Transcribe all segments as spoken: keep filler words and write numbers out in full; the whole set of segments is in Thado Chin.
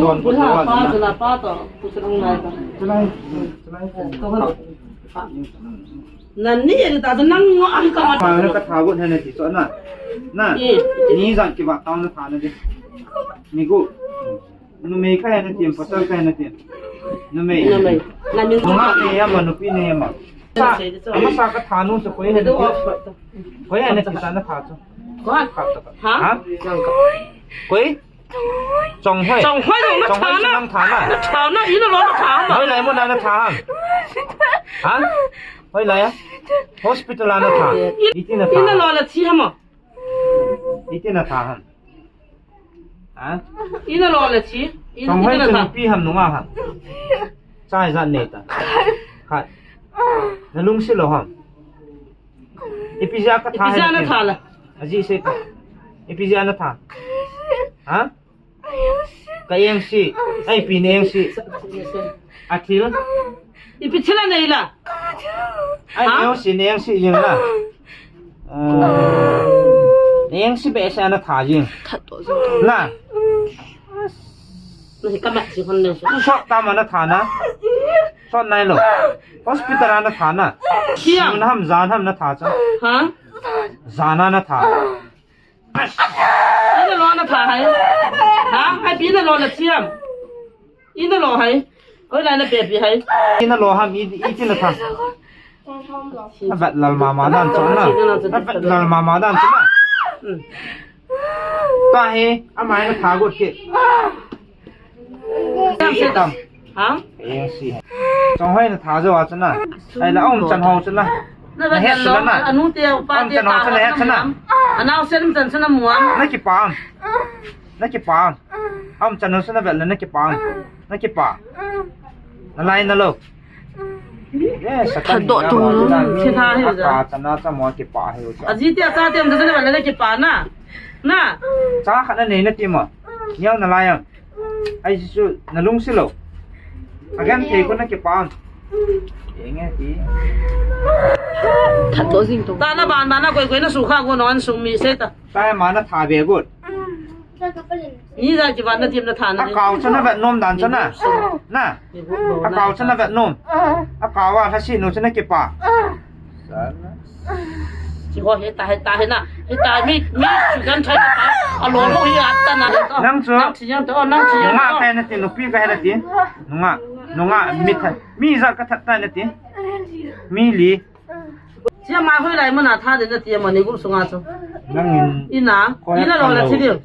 Don ko don na. Chulai, chulai. Nani e ta nang ngo ang ka ma. Ka tha got hena ti chu na. Na. Ni jan kiba tao na tha na di. Ni gu. Numei ka hena ti, pasal ka hena ti. Numei. Numei. Nunga ne ya ma, nupi ne ya ma. Sa, ama sa ka tha nu chu koi hena ti. Koi hena ti sa na tha chu. Koi. Ha? Ha? Koi? Chonghoi. Chonghoi jong na tha na. Nang tha na. Na tha na, ina lo na tha ma. Hoilai mun a na tha ham? Ha? Hoilai a? Hospital a na tha. Iti na tha. Ina lo na thi ham? Iti na tha ham? Ha? Ina lo na thi. Chonghoi chu nupi ham nunga ham? Cha ijat nei ta. Khat. Na lungsi lo ham? Ipi jeh a ka tha. Ipi jeh a na tha la? Ajeh sei ta. Ipi jeh a na tha? Ha? Ka engsi. Ai, ipi na engsi? Athil. Ipi thil a nei la? Ai, ha? Engsi, na engsi jing la. Ah, na engsi behseh a na tha jing. Na. Na hi ka mat si hon le. Sot tam a na tha na. Sot nai lo. Hospital a na tha na. Siam. Sun ham, jan ham na tha cha? Ha? Jan a na tha. Ina lo na tha hai. Ha? Ai, ipi na lo na thiam. Ina lo hai. Oi, lai na pe pi hai. Ina lo ham, i, iti na tha. A vet lal mama dan chu na. A vet lal mama dan chu na. Hmm. Ta hi, ama hi na tha got kit. Tam se tam. Ha? Engsi. Chonghoi na tha jo a chu na. Ai la um chan ho chu na. Na vet lal lo, anu te, pa te, ta ho chu na het chu na. Anao sen chan chu na muam. Na kipah am? Na kipah am? Um chan ho chu na vet le na kipah am? Na kipah? Na lai na lo. Yes, a kan thaddoh tu. Ka chana cha mo kipah hi u cha. Aji te acha te um chan chu na vet le na kipah na. Na. Cha khat na nei na ti mo. Niau na lai am? Ai, Jesu, na lungsi lo. Agan thei ko na kipah am? Enge ti. Thaddoh jing tu. Ta na ban ban na koi koi na sukha ko non sung mi se ta. Ta ma na tha be got. Ni ja kivan na tim na tha na. A kau chu na vet nom dan chu na. Na. A kau chu na vet nom. A kau a lhasi nu chu na kipah. Chi ho he ta, he ta, he na. He ta mi, mi chu kan thai ta. A lo lo hi a ta na. Nang chu. Nang chi yang to, nang chi yang. Nunga ka he na ti, nupi ka he na ti. Nunga, nunga mi tha. Mi ja ka that ta na ti. Mi li. Chi ma hoilai mun a tha de na ti ma ni gu sunga chu. Nang in. Ina, ina lo la chi diu.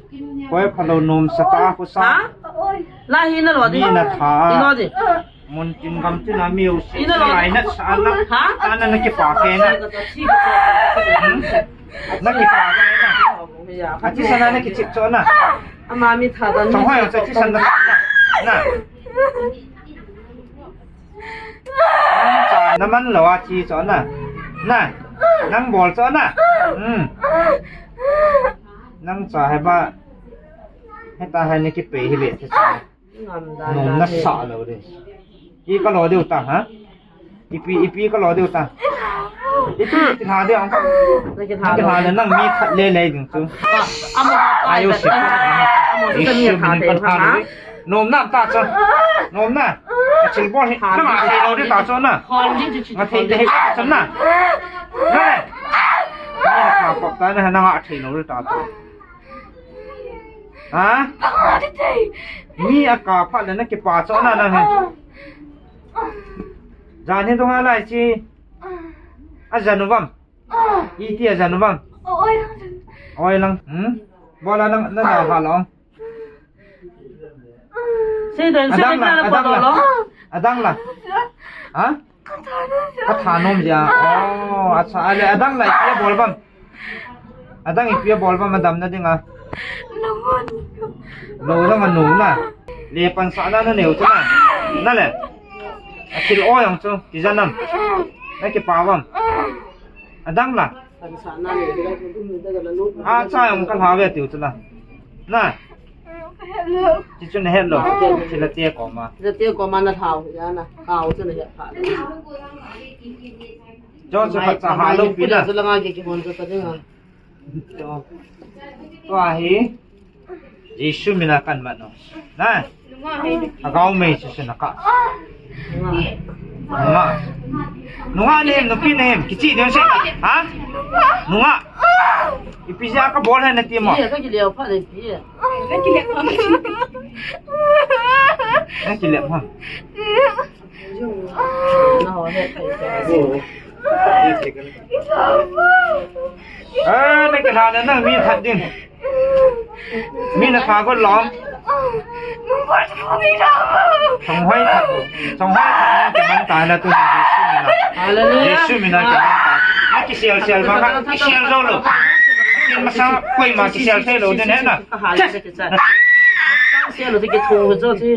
Koi phalou nom sa ta ko sa. Ha? La hi na lo di. Mi na tha. Ina di. Mun tin gam tin a mi u si. Ina lo. Lai na sa na. Ha? Ana na kipah ke na. Hmm? Na kipah ke na. A thisan a na kichip cho na. Ama mi tha dan. Chonghoi a thisan na. Na. Nang cha na man lo a thi cho na. Na. Nang bol cho na. Hmm. Nang cha he ba. He ta he ni kipe hi le thi cha. Nom na sa lo de. Ki ka lo de u ta ha. Ipi, ipi ka lo diu ta. Ipi, ipi tha diu. Na kitha le nang mi khat le le ding chu. Amo, ai, amo, Jesu min ka tha le. Nom na ta chu. Nom na. A thil bol hi. Nang a thei lo diu ta chu na. Nga thei le hi ta chu na. Na le. Ni na kha pop ta na nang a thei lo diu ta chu. Ha? Mi a ka phat le na kipa cho na nang he. Jan hi dong a lai chi. A jan u vam. Iti a jan u vam. Oi lang. Hmm? Bola nang na da ha long. Sei dan sei dan la, adang la. Ha? Ka tha nom dia. Oh, acha, ale adang la ipi a bol vam. Adang ipi a bol vam adam na dinga. Lo dang a nom na. Le pan sa na na neu chu na. Na le. A thil o yang chu, ti jan nam. Na kipa vam. Adang la. A cha yang ka la ve tiu chu la. Na. Chi chu na het lo. Chi la te ko ma. La te ko ma na thau ya na. Thau chu na het pha. Jo chu ka cha ha lo pi na. Chu la nga ki ki hon chu ta ding a. Jo. Tua hi. Jesu mina kan mat no. Na. Agao mei chu sina ka. Nunga. Nunga nem, nupi nem, kichi dem se. Ha? Nunga. Ipi ja ka bol hai nati mo. Ka kile pha le pi. Ka kile pha. Ka kile pha. Ah, na kile na nang mi that din. Mi na tha ko lom. Chonghoi tha, chonghoi tha, na kiman ta na tu ni Jesu mina. Hallelujah. Jesu mina kiman ta. Na kisel sel ma ka, kisel jo lo. Kin masa koi ma kisel sel lo din he na. Sel lo ti ki thong jo ti.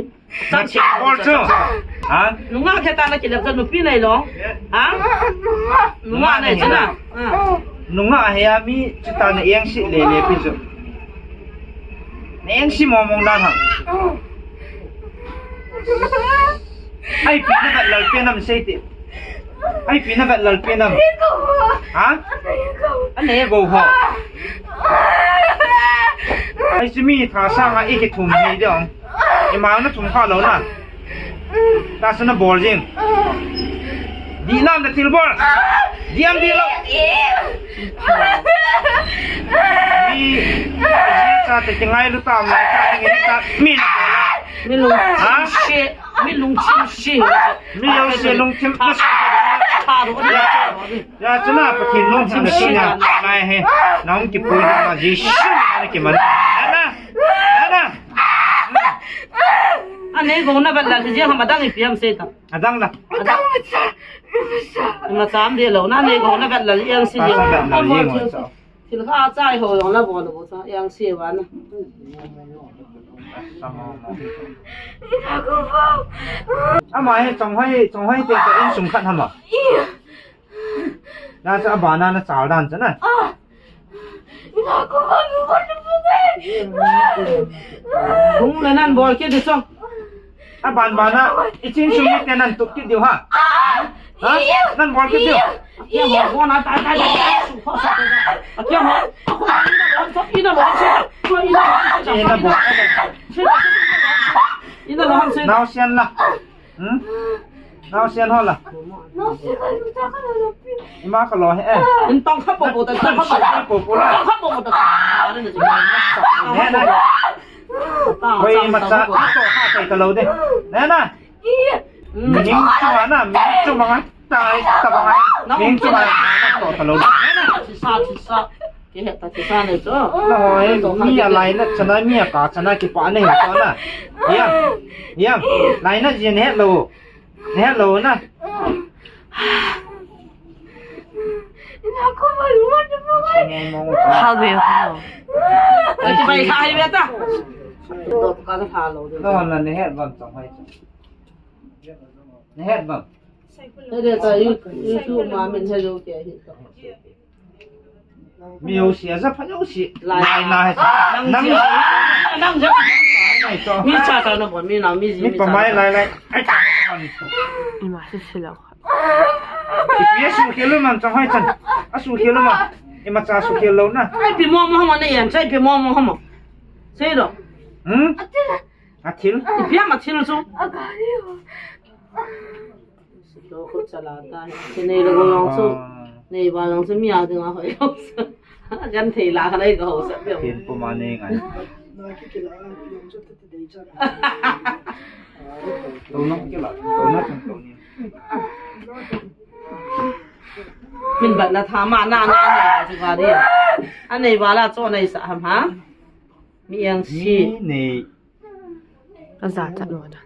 Nunga khe ta na kilep ta nupi nei lo. Ha? Nunga nei china. Nunga he a mi chuta na eng si le le pi chu. Na eng si mo mong dan ha. Ai pi na vet lal pi nam sei ti. Ai pi na vet lal pi nam. Ha? Ane go ho. Ai si mi tha sa nga i ki thum ni de ong. Ima na thum kha lo na. Ta sa na bol jing. Di nam na thil bol. Di am di lo. Di. Ai sa ta ki ngai lu tam na ta ki ngai ta. Mi na bol la. Mi lungthim se. Mi lungthim se. Mi lungthim se lungthim. Ya chuna Pathen lungthim se na. Mai he. Na ong ki pui na Jesu na ki man. Ana. Ana. Ane go na vet lal ji ham adang ipi ham sei ta. Adang la. Adang. Ima cham de lo na ne go na vet lal eng si ji. Thil kha chai ho jong la bol lo bo cha eng si va na. Ama he chonghoi, chonghoi te ka insung khat ham a. Na cha abana na chal dan cha na. Hung le nan bol kit di chong. Aban bana, i chin sum ni te nan tup kit diu ha. Ha? Nan bol kit diu. Akia ho, ho na, tai, tai, tai, tai, su, ho, sa, tai, tai. Akia ho. Ina bol, ina bol, ina bol. Ina bol. Ina bol. Nao sian la. Hmm? Nao sian ho la. Ima ka lo he. In tong kha po po ta, tong kha po po. Tong kha po po ta. Ne na. Hoi ma cha. Ko kha kai ka lo de. Ne na. Ming chu ma na, ming chu ma nga. Tai ta ba nga. Ming chu ma na to ta lo de. Ne na. Chi sa, chi sa. Ke he ta chi sa ne cho. Na hoi, mi a lai na chana, mi a ka chana ki pa ne to na. Yam. Yam. Lai na jin he lo. Hello na. How do you know? Ati bai khai beta. Dot ka tha lo de. No, na ne het bam tong hai. Ne het bam. Ere ta yu, yu tu ma min hello ke hi to. Mi ho si, aja pha ho si. Lai. Lai na he. Nang, nang ji. Nang ji. Nai to. Mi cha ta na bon, mi na, mi ji, mi pa cha mai ta. Lai, lai. Ai ta. Ima si si lo. Ipi a su khel lo man chang hai chan. A su khel lo man. Ima cha su khel lo na. Ai pi mo mo mo na yan, chai pi mo mo mo. Sei lo. Hmm? A thil. Ipi a ma thil su. To ko chala ta. Ke nei lo long su. Ah. Nei ba long su mi a ding a hoi long su. Gan thei la ka nei ko su. Pin pu ma nei ngai. To no ke la. To no chang to ni. Min bat na tha ma na na na ji ba di. A nei ba la cho nei sa ham ha. Mi yang si. Mi nei. Aja cha lo da.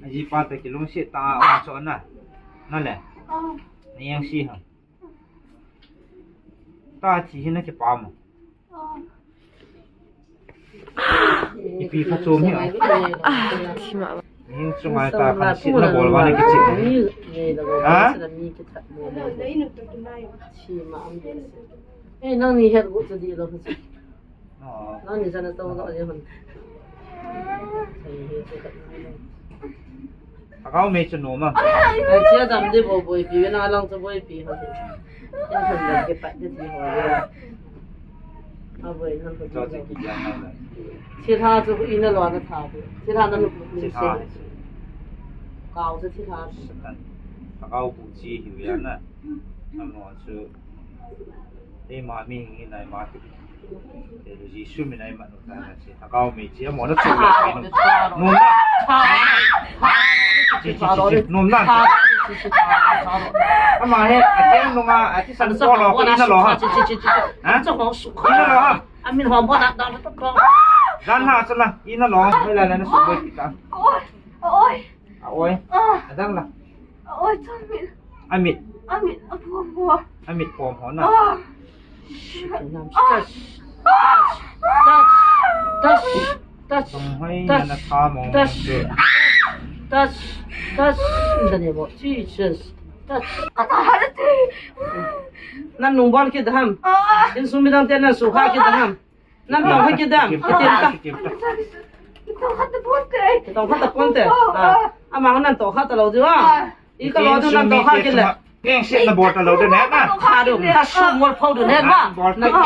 Aji pa ta kilungset ta a cho na. Na le. Na yang si ha. Ta thi hi na kipa mo. Ipi pha chom hi a. Ah, thi ma. Hin chunga ta khan sitna bol vale kichi. Ha? Eh, nangni het gu chu di lo. Nangni jana to lo je hon. Thagau mei chu nom a. Ai, chia dam di bo boipi, na lang chu boipi ho. Chia dam di kipat di di ho. A boi han ko. Cho che ki jang na. Chia tha chu ina lo na tha. Chia tha na lu ni se. Kau chu chia tha. Thagau bu chi hi ya na. Amo chu. Eima mi hi nai ma ki. Te Jesu min a iman u ta na chi. Thagau mei chi amo na chu la kai nom. Nom na. Chi, chi, chi, chi. Nom na. Ama he, a keng nunga, a thisan ko lo, ina lo ha. Chi, chi, chi, chi. Ha? Ina lo ha. Amin hom ho na, da, da, da. Dan ha, chala, ina lo. Hoi la la na su boi kita. Oi. Oi. A oi. Ah. Adang la. Oi, chang mit. Amit. Amit, apom ho. Amit pom ho na. Ah. Touch. Touch. Touch. Touch. Touch. Touch. Touch. Touch. Touch. Touch. In the name of Jesus. Touch. Nan nung bol kit ham. Ah. Insung midang te nan sukha kit ham. Nan tong kha kit dam, kit dam ta. Tong kha ta ponte. Tong kha ta ponte. Ah, ama nan tong kha ta lo diu a. I ka lo diu nan tong kha kit le. Keng se na bol ta lo de ne na. Kha du, ka sum mol phau du ne ba. Bol ta ne ne.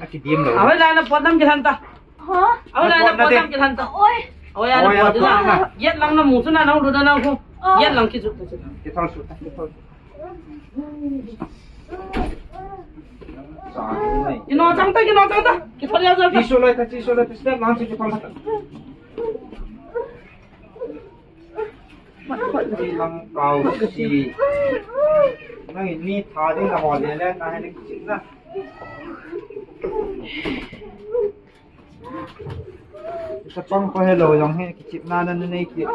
A kidim lo. A wei la na pot dam kit han ta. Ha? A wei la na pot dam kit han ta. Oi. Oi, a na pot dam na. Yet lang na mu chu na nang du na nang khu. Yet lang ki chu. Ki thol su ta, ki thol su. Kino chang ta, kino chang ta. Kithol ya jal ta. Tisu lai ta, tisu lai ta, step lang si kithol ta. Lang kau si. Nang ni tha ding na ho le le, na he ni si na. Sa pang pa hello, yang he kichip na na nei ki.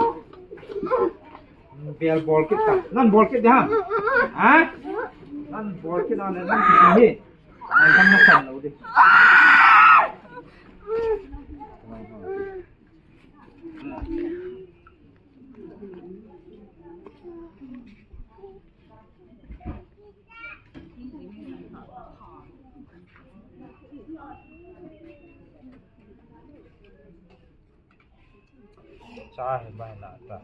Bel bol kit ta. Nan bol kit ding ham. Ha? Nan bol kit na nan hi. Nan kan na kan lo di. Cha hi bai na ta.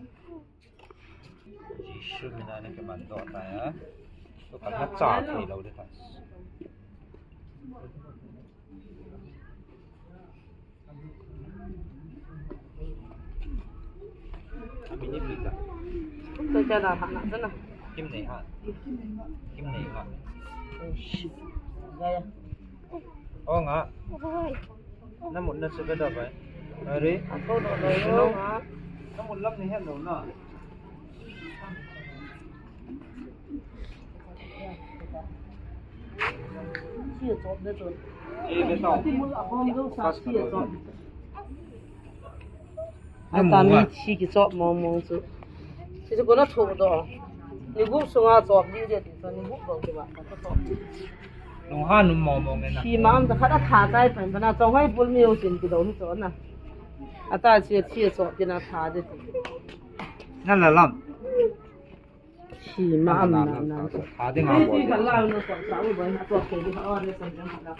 Jesu min a na kiman doh ta ya. Tu kan na cha thei lo de ta. Ami ni pi ta. Cha cha na ha na ta na. Kim nei ha. Kim nei ha. Oh, shit. Ya, ya. Oh, nga. Oi. Na mut na chu ka da bai. Are. A ko do do yo nga. Na mut lam ni het lo na. Chia chop na chu. E, ke to. Ti mul a bom do sa chia chop. Ata mi thi kichop mong mong chu. Chu chu kona tho do. Ni gup sunga chop di de ti chu ni gup bang ti ba ka chop. Nung ha num mong mong na. Thi ma am ta khat a tha tai pen na chong hai pul mi u sin ki do ni chu na. Ata chi thi chop ti na tha de. Na la lam. Thi ma am na na. Tha de nga bol. Ti ka la na chop sa u ba na chop ke di ha o de san jang ha la.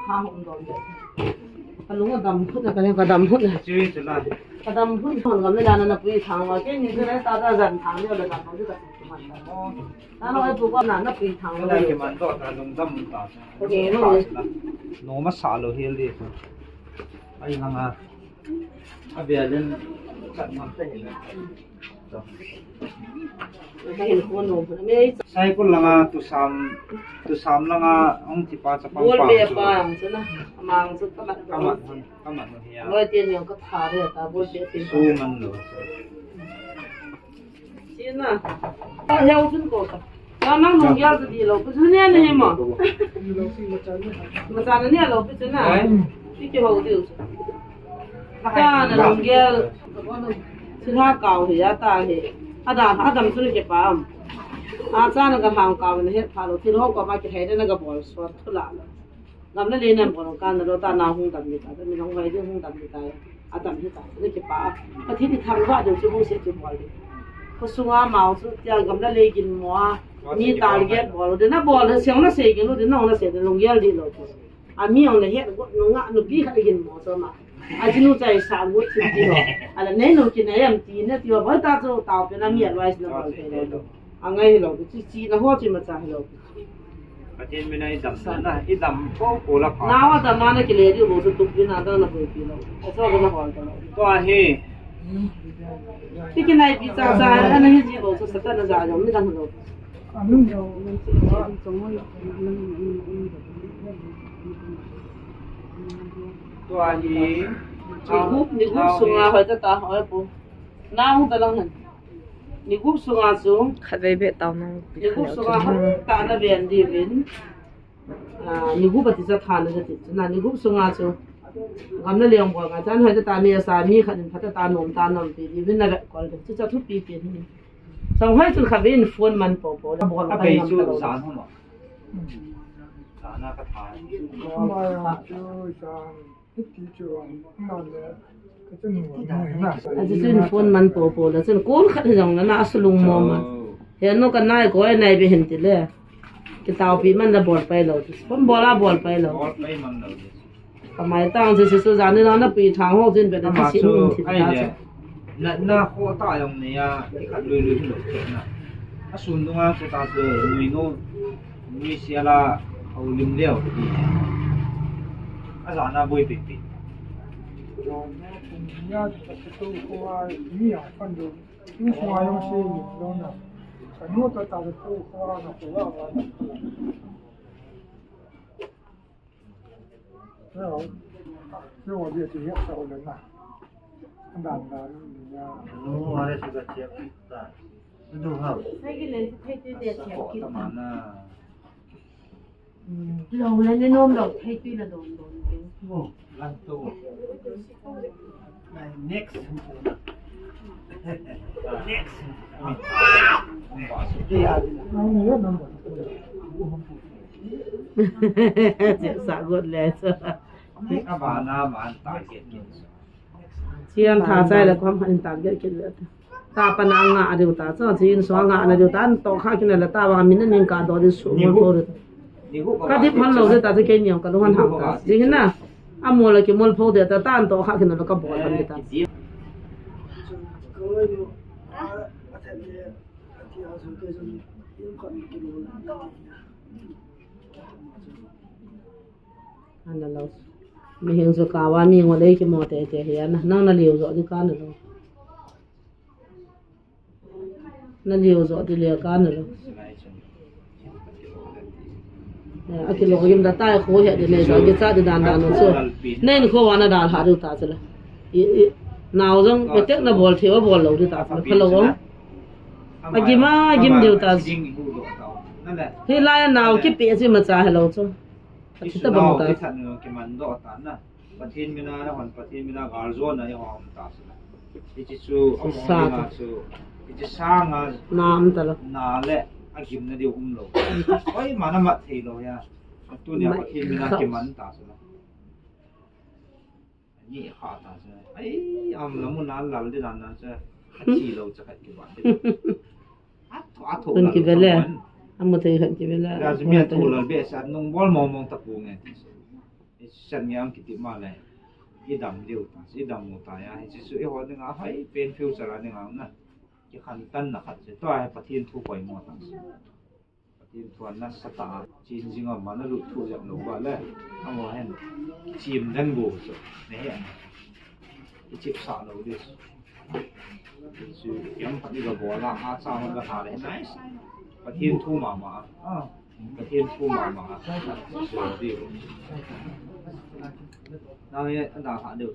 Ka hung dom de. Ka lung a dam phut na, ka ne ka dam phut na. Chui chu la. Ka dam phut hon gam le la na na pui thang wa. Ke ni chu le ta ta jan thang le la dam phut ka chu man ta. Ta no ai pu ko na na pui thang le. Ke man to ta lung dam ta. Ke no. No ma sa lo hel de. Ai langa. A bia len chat man te hel. Saikul langa tusam, tusam langa hung tipa chapang. Bol pa pe chu. Pa ang chu na, amang chu kamat. Kamat, kamat no hia. Loi te ni ka tha re ta bol pe pe. Su man lo. Sina. Ka heu chun ko ka. Ka nang nung ya di lo, ku chu ne ne ma. Ma cha ne lo ku chu na. Ai. Ki ki ho di. Ka na lunggel. Sina kau hi ata hi. Ada, adam suni ke pam. A cha na ka hang kau na het pha lo. Thil ho ko ma ke he na ka bol so thu la lo. Gam na le na bol ka na lo ta na hung dam ni ta. Mi long vai de hung dam ni ta. Adam hi ta, na kipa. Pathen i thangvah ding chu hung se chu bol ding. Khosunga mao chu tia gamla lei ginmo a, mi target bol ding, na bol, seng na sei gin u ding, na na sei ding, lunggel dih lou chu. A mi ong le het got nu nga nu pi khat le ginmo chu ma. A chinu chai sa got chu ti ho. A la nei nu ki nei am ti na ti ho, bol ta chu tao pe na mi advice na bol pe na. A ngai hi lou, chi, chi na ho chi ma cha hi lou. Pathen mina i dam na, i dam po po la pha. Na wa dam na na ki le di mo su tuk di na da na ko pi lou. A so na hol ta lou. To a hi. Ti ki nai pi cha cha, a na hi ji lou, so sa ta na ja jong mi dam lou. To a hi. Ni gup, ni gup sunga hoi ta ta, hoi po. Na hung ta lang han. Ni gup sunga chu. Khatvei beh tao nang. Ni gup sunga chu. Khat ta na ven di vin. Ah, ni gup ati cha tha na ti chu na ni gup sunga chu. Gam na leong bol nga chan hoi ta ta ni sa mi khat in phat ta nom ta nom pi di vin na ve kol de. Chu cha thu pi pi ni. Sang hoi chun khatvei in phone man po po. La bol a pai chu ngam ta lo. San ho ma. Sana ka tha. Ma ya chu san. Hiti chu, um, na le, ka chu nu, nu na. A chu chun phone man po po la chun kon khat hi jong la na a su lung mo ma. He nu ka nai ko ai nai be hin ti le. Ki tao pi man la bol pai lou. Phone bol a bol pai lou. Bol pai man lou. Ka mai tang chu chu chu jan ni na na pi thang ho jin be da ti si nu ti ta chu. Na, na kho ta jong nei a, i khat lui lui hi lo che na. A sun dunga che ta che, nui no, nui sia la, hau lim leo, ti. A za na boi pi pi. Jong na kum nia ta che to ko a, mi a fan do. Tu so a yong se lim lo na. Ka no ta ta che to ko a na ko a na. Lo le ne nom lo thei tui la don don. Next. Next. Sa got le sa. Abana man target. Chiang tha chai le khom han target kit le. Ta pa na nga a diu ta, cho chin so nga na diu ta, an to kha kin le ta wa min ning ka do di su mo ko. Ka di phal lo de ta, ke niam ka lo han ham ta. Jing na. A mo la ki mol pho de ta, ta an to kha kin le ka bol han de ta. Ana lo. Mi hing chu ka wa mi ngo lei ki mo te te hi ana. Nang na liu zo di ka na lo. Na liu zo di le ka na lo. A ki lo gim da tai kho he di le zo ki cha di dan dan no chu. Nei kho wa na dal ha di ta chu la. I, i, nau jong pe tek na bol thei wa bol lo di ta chu la. Kha lo ong. A gim a gim diu ta. Hi lai nau ki pe chi ma cha he lo chu. Pathen ta bang ta. Pathen mina na hon, Pathen mina gal jo na i hon ta. Hichi chu, sa chu. Hichi sanga. Na am ta lo. Na le, a gim na diu um lo. Oi, mana mat thei lo ya. Tunia Pathen mina kiman ta. Ni kha ta se. Ai, am la mun a lal di dan dan se. A chi lo cha khat ki ba di. A tho, a tho. Kun ki bele. A mo thei khat ki bele. La mi a tho lal be sa nung bol mong mong ta pu nge. San nge ang ki ti ma le. I dam diu ta, i dam mo ta ya. Hi su i ho ding a hai pen future a ding a na. Ki khan tan na khat se. To a Pathen thu koi mo ta se. Pathen thu a nasatah a, chin jing a mana lut thu jep lo ba le, amo hen, chim den bu chu, ne he, i chip sa lo dis. Chu, yam phat ni ka bol a, a cha hon ka tha le, nice. Pathen thu mama, ah, Pathen thu mama, so di. Nang ye, da ha de.